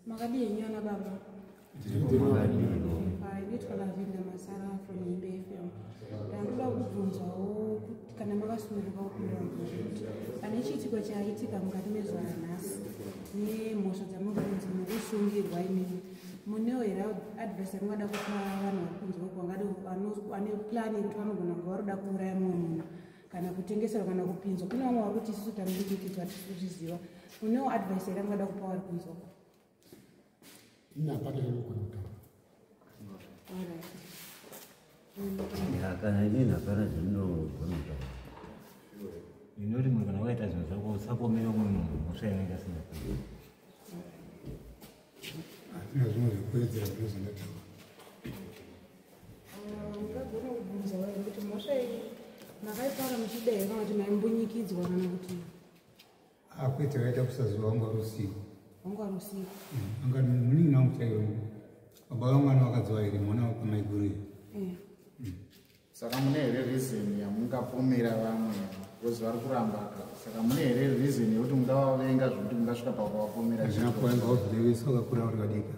Makadii henyu ana baba? Ndinoitwa Lavinda Masara from Himbe FM. Ndandoda kubvunzawo kuti kana makasununguka kupindura mubvunzo kuti pane chiitiko chaitika mukati mezuva ranhasi nemhosva dzamuri kunzi mukusungirwa imimi, munewo here advice yamungada kupa vanhu vari kunze uko vane plan yekuti vanogona kunge vari kuda kuuraya mumwe munhu kana kutengeserwa kana kupinzwa? Kune vamwe vari kuti isusu tambikidzwa tisikuziva. Munewo advice here yamungada kupa vari kunze uko? Ini hapana chandinogona kutaura. Alright. Ya, kana inini hapana zvandinogona kutaura. Inoti munhu kana wakaita zvinhu zvako, usapomera umwe munhu mhosva inenge asina kuita. Hatina zvimwe zvekuwedzera zvinozondataura. Ungagona kubvunzawo here kuti mhosva iyi makaipara muchida here, kana kuti maimbunyikidzwa, kana kuti? Akwete, vaita kusaziva, wanga uri usiku. Wanga uri usiku? Anga munin'ina wangu chaivo, baba vangu vana vakadzi vairi, mwana wakwamaiguru iyo. Saka mune here reason yamungapomera vamwe, because vari kuramba? Saka mune here reason yekuti mungavavenga zvekuti mungasvika pakuvapomera? Hazvina kuvenga, wazvirevesa wakakura uri vadiki.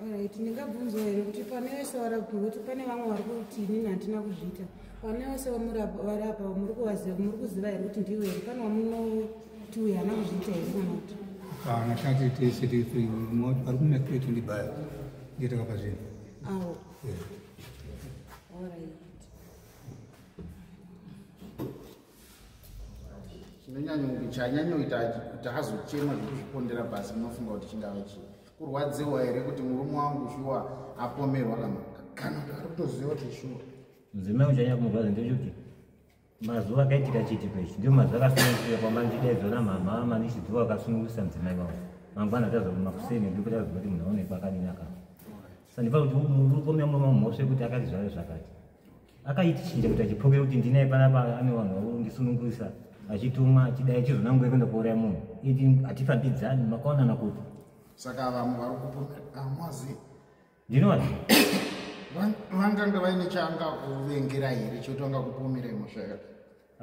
Alright, ndingabvunzwa here kuti pane vese varapa, kuti pane vamwe vari kuti inini handina kuzviita, pane vese vari apa muri kuvaziva, muri kuziva here kuti ndivo here? Pane wamunoti uyu haana kuzviita here, kana kuti? Kana tati tese tiri three, vari kumakreti ndibaya, ndiye takapa zvinhu. Awo. Alright. Chanyanyoita kuti azochema zvekuzvipondera pasi, munofunga kuti chingava chii? Kurwadziwa here kuti murume wangu shuwa apomerwa, kana kuti ari kutoziva kuti shuwa? Mudzimai uchanyanya kumurwadza ndechekuti mazuva akaitika chiitiko ichi ndio mazuva akasunungurira kwamandidaidzwa namama manishidziwa, akasunungurisa mudzimai wangu. Mangwana tazwa makuseni, ndipo tazwa kuti munhu aonekwa akadini akafa. Saka ndifa kuti muri kupomera murume mhosva yekuti akati zvave zvakati, akaiti chinja kuti achipokera kuti ndinaye panapa, ane vanhu vakundisunungurisa, achitumwa, achidai, achizonangwe kuenda kuuraya munhu, iti hatifambidzani, makaonana kuti? Saka vamwe vari kupomera hamwazivi? Ndinowazi. Vanganga vaine chaanga kuvengera here chekuti vanga kupomerai mhosva yakati?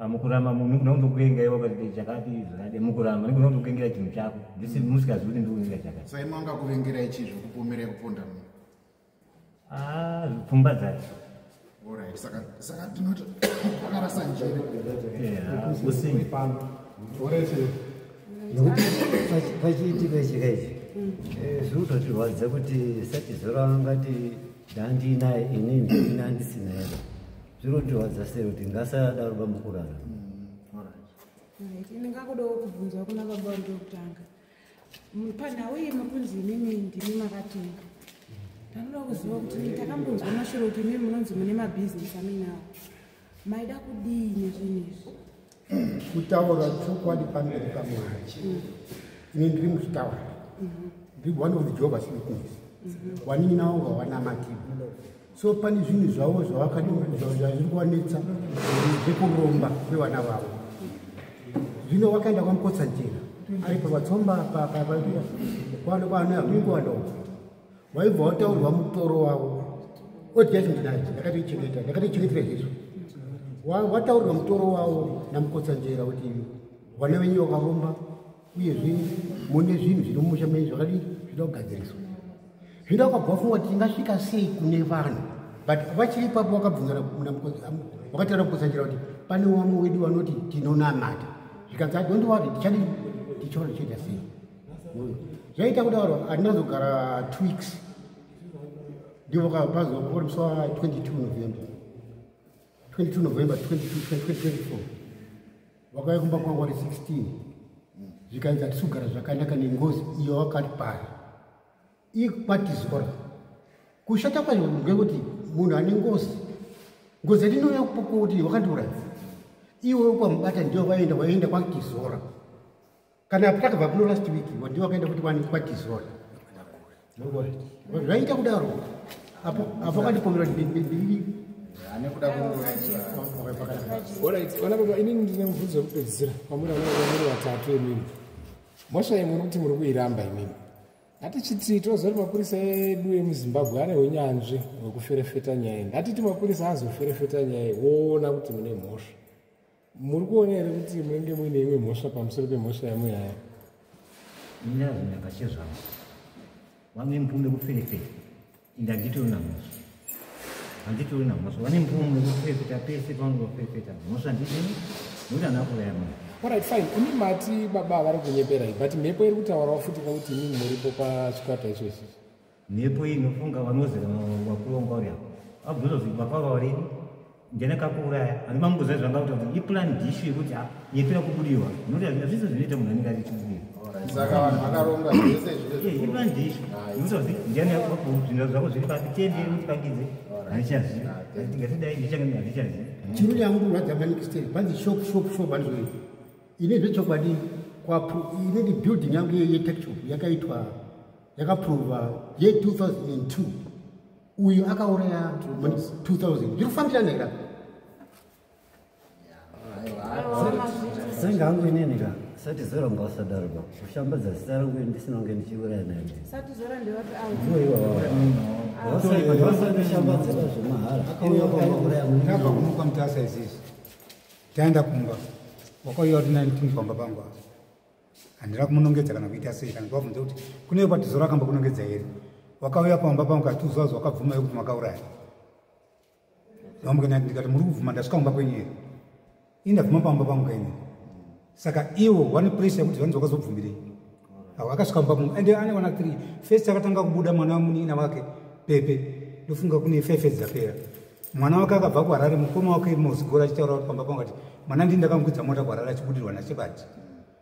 Mukuramba munhu kuna kundokuvenga iwe wakati chakati zvakadi, mukuramba nikuna kundokuvengera chinhu chako ndisi musikazivi kuti ndikuvenga chakati. Saka imi vanga kuvengerai chii zvekupomerai kuponda munhu? Ah, pfungwa dzake. Alright, saka tinoti vakarasa njere? Usini. Nekuti pachiitiko ichi kaichi zviri kutotirwadza kuti satizora ngati ndandinaye, inini ini handisina here. Zviri kutirwadza sei kuti ngasadaro bamukurara. Right, ini ngakudawo kubvunzwa kuna baba vari kwekutanga. Panhau iyi muri kunzi imimi ndimi makatenga. Ndanoda kuziva kuti takambonzwa mashuro kuti imimi munonzi mune mabhizinesi amuinawo, maida kudii nezvinhu izvi? Kutaura chokwadi pamberi paMwari, ini ndiri muchitaura, ndiri one of the Jehovah's Witness. Wanin'ina vangu havanamatiwa, so pane zvinhu zvavo zviri kuvanetsa zvekuromba kwevana vavo. Zvino vakaenda kwaMukotsanjera ari pavatsomba kwanoinguva waibva wataurwa mutoro wavo odi yacho ndinacho, ndakatoichengeta, ndakatoichengetera izvizvo. Wataurirwa mutoro wavo naMukotsanjera kuti vana venyu vakaromba, uyezve mune zvinhu zviri mumusha menyu zvakadii, zvida kugadziriswa. Zvino wakabva wafunga kuti tingasvika sei kune vanhu, but vachiri ipapo wakabvunza wakataura Mukotsanjera kuti pane vamwe wedu vanoti tinonamata, zvikanzi, "Don't worry, tichadi tichaona tichaita sei." Zvaita kudaro, handinazogara 2 weeks, ndipo pazouri musi wa22 November, 22 November 22 2024, vakauya kumba kwangu vari 16, zvikanzi hatisi kugara zvakanaka nengozi iyo wakati pari ikwatizora. Kushata kwacho ngekuti munhu ane ngozi, ngozi yatinouya kuti wakandiuraya iwe ukamubata, ndiyo waenda, waenda kwatizora. Kana takabva kuno last week, ndiwo wakaenda kuti wani kwatizora. Zvaita kudaro apo apo akandipomera ndiri Ane kuda Alright, vana baba, inini ndine mubvunzo wekupedzisira kwamuri vana baba muri vatatu. Imini mhosva iyi muri kuti muri kuiramba imini. Ngatichiti toziva kuti mapurisa edu emuZimbabwe ane unyanzvi hwekuferefeta nyaya iyi. Ngatiti mapurisa azoferefeta nyaya iyi, woona kuti mune mhosva. Muri kuona here kuti munenge muine imwe mhosva pamusoro pemhosva yamuinaya? Ini ndazvinyaka chezvangu. Vane mvumo yekuferefeta. Ende handitori namhosva. Handitori namhosva. Vane mvumo yekuferefeta pese pavanenge vaferefeta. Mhosva ndidini? Nokuti handina kuuraya munhu. Alright, fine. Imi mati baba vari kunyeperai, but mhepo iri kutaurawo futi kwakuti imimi muripo pachikwata ichochi. Mhepo iyi inofunga vanozera vakuru vanga vari apo. Abvunza kuti baba varini? Ndiani akakuuraya? Handina mamboziva zvanga kuita kuti iplan dish yekuti nyepera kubudiwa. Nokuti hazvisi zvinoita munhu anenge achibudiwa. Saka vanhu vakaronga zvese zviri. Iplan dish. Nokuti kuti ndiani zvinhu zvako zviri papi tende kuti pangidze. Handichazivi. Ngatidai ndichanga handichazivi. Chiro changu kurwadza maningi steri panzi shop shop shop handizoita. Ine zvechokwadi inini building yangu yeTechshop yakaitwa yakaprova ye 2002 uyu akauraya 2000 zviri kufambirana here? Senga hangu inini ka sati zora ngausadaro ba kushambadza zita rangu ndisina kunge ndichiuraya naye. Sati zora ndewapi avo? Ndiwo iwawa. Vasandishambadzira zvemahara. Akauya Akauraya munhu. Tabva kuno kwaMutasa izvizvi taenda kumba wakauya kuti 19 pamba pangu apa. Handina kumunongedza kana kuita sei kana kuvabvunza kuti kune patizora akamba kunongedza here. Wakauya pamba pangu atiuzazo wakabvuma kuti makauraya. Ndamukena ndikati muri kubvuma ndasvika kumba kwenyu here? Ini ndabvuma pamba pangu kaini. Saka iwo vane pressure yekuti vanzi wakazobvumirei. Awo akasvika kumba pangu ende ane vana 3. First akatanga kubuda mwana wamunin'ina wake Pepe. Ndofunga kune 5 dzapera. Mwana wake akabva kuHarare mukoma wake Mozigora achitaura kuti pamba pangu ati mwana ndini ndakamukwidza mota kuHarare achibudirwa naChebati.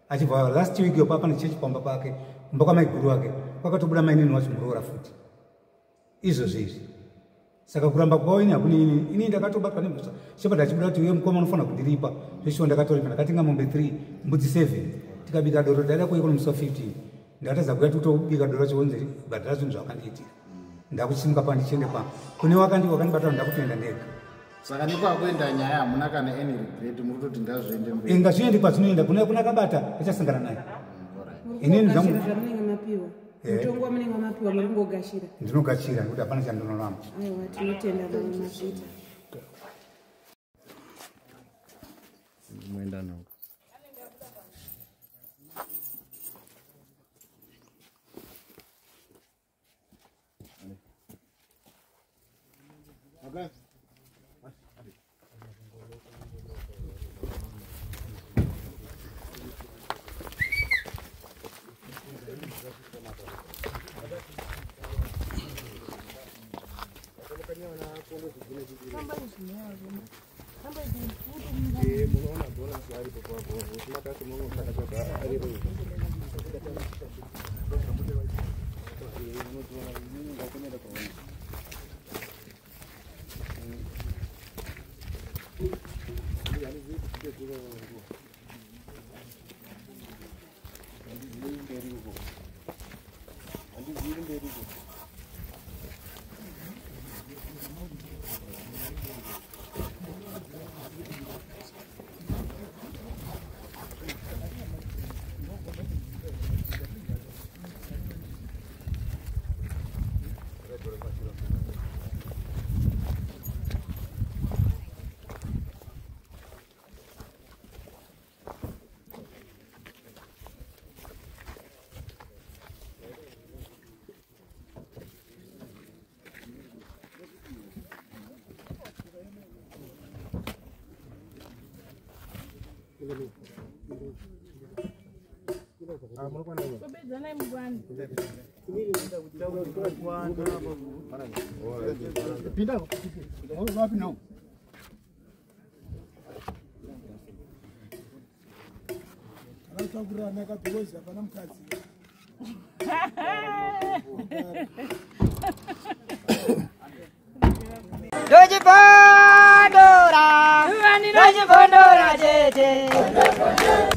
Achibva last week yopa pane chechi pamba pake kumba kwamaiguru wake kwakatobuda mainini wacho muroora futi. Izvozvo izvi. Saka kuramba kwavo ini hakuni ini. Ini ndakatobatwa nemhosva. Shepard achibuda kuti uye mukoma unofanira kundiripa. Zveshuwa ndakatoripa ndakatenga mombe 3 mbudzi 7 tikabika doro ndaida kuuya kuno musi wa 15. Ndakatadza kuuya totobika doro racho onzi bhadhara zvinhu zvawakandiitira. Ndakuchimuka pa ndichiende pa kune wakandibata ndakutoenda ndega. Saka nekwakuenda nyaya hamuna kana any regret muri kutoti ngazviende mberi. Ngazviende kwazvinoenda kune kuna akabata achasangana naye. Inini zvangu zvamunenge mapiwa. Mutongo wamunenge mapiwa muri kungogashira. Ndinogashira nekuti hapana chandinoramba. Aiwa tinotenda mama mazvita. Mwenda nongo. Okay.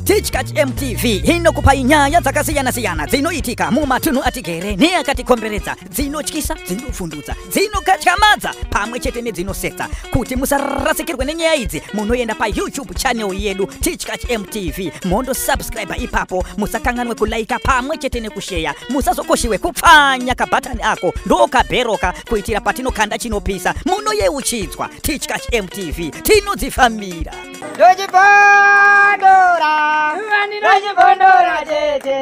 Tichkach MTV inokupa nyaya dzakasiyana-siyana dzinoitika mumatunhu atigere neakatikomberedza, dzinotyisa, dzinovhundutsa, dzinokatyamadza pamwe chete nedzinosetsa. Kuti musarasikirwe nenyaya idzi, munoenda pa YouTube channel yedu Tichkach MTV, mondo subscribe ipapo, musakanganwe kulaika pamwe chete nekusheya, musazokoshiwe kupfanya kabhatani ako ndokabheroka kuitira patinokanda chinopisa munoyeuchidzwa. Tichkach MTV tinodzifambira. Chamira. Ndochibondora, ndochibondora tete.